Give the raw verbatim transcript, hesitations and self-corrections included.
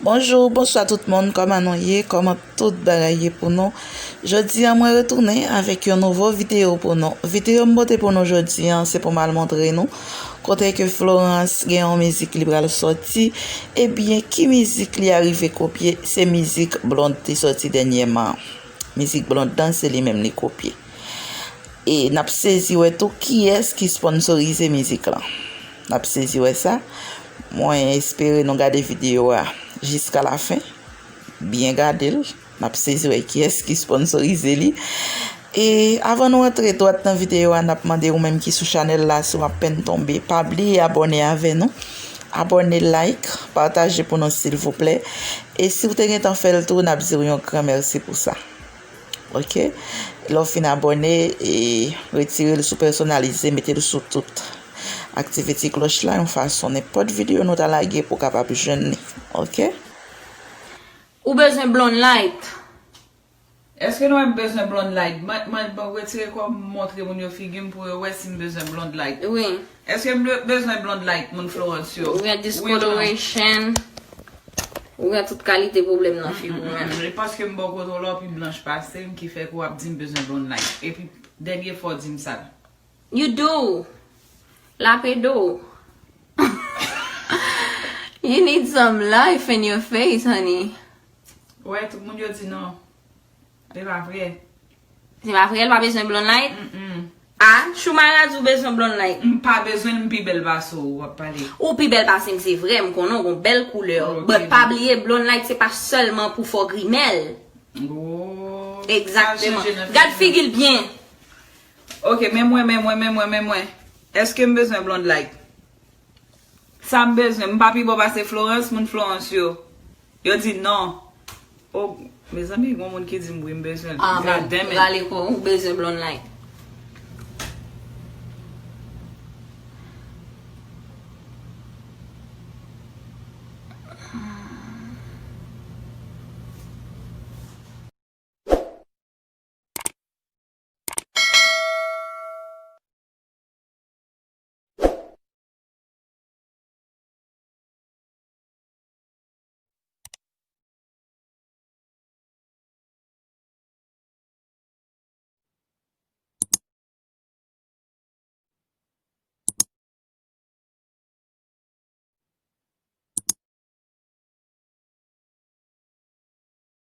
Bonjou, bonswa tout moun, kòman nou ye? Kòman tout bagay ye pou nou? Jodi a mwen retounen avèk yon nouvo videyo pou nou. Videyo m pote pou nou jodi a, se pou m al montre nou kote ke Florence gen yon mizik li pral sòti. Ebyen, ki mizik li arive kopye? Se mizik Blonde te sòti dènyèman. Mizik Blonde lan, se li menm li kopye. E n ap sezi wè tou kiyès ki sponsorize mizik lan. N ap sezi wè sa. Mwen espere nou gade videyo a jiska la fen. Byen gade l. N ap sezi wè kiyès ki sponsorize li. E avan nou antre dwat nan videyo a, n ap mande ou menm ki sou chanèl la, si w apèn tonbe, pa bliye abòne avè nou. Abòne, like, pataje pou nou silvouplè. E si w te gentan fè l tou, n ap di w yon gran mèsi pou sa. Ok? Lè w fin abòne, e retire l sou pèsonalize, mete l sou tout. Aktive ti klòch la yon fason nenpòt videyo nou ta lage pou w kapab jwenn li. Ok? Ou bezwen Blonde Light? Èske nou wè m bezwen Blonde Light? Mwen, mwen bon, retire kò m, montre moun yo figi m pou yo wè si m bezwen Blonde Light. Wi. Èske m be- bezwen Blonde Light, moun Florence yo? Ou gen discoloration. Ou gen tout kalite pwoblèm nan figi w menm. E paske m bò kote w la, w pi blanch pase m, ki fè ke w ap di m bezwen Blonde Light. Epi, dènye fwa w di m sa. You do. Lapedo. You need some life in your face, honey. Wè, tout moun yo di non. Se pa vre. Se pa vre, l pa bezwen Blonde Light? Mm-mm. Ah, Shumara di w bezwen Blonde Light. M pa bezwen l, m pi bèl pase w, w ap pale. Ou pi bèl pase m, se vre, m konnen w gon bèl koulè. Ok. But pa bliye, Blonde Light se pa sèlman pou fè w grimèl. Oh, Egzakteman. Gad figi l byen. Ok, men mwen, men mwen, men mwen, men mwen. Èske m bezwen Blonde Light? Sa m bezwen, m pa pi bon pase Florence, moun Florence yo. Yo di non. Oh, mezanmi, gon moun ki di m wi, m bezwen l. Ah, God men, damn it. Rale kò w, ou bezwen Blonde Light.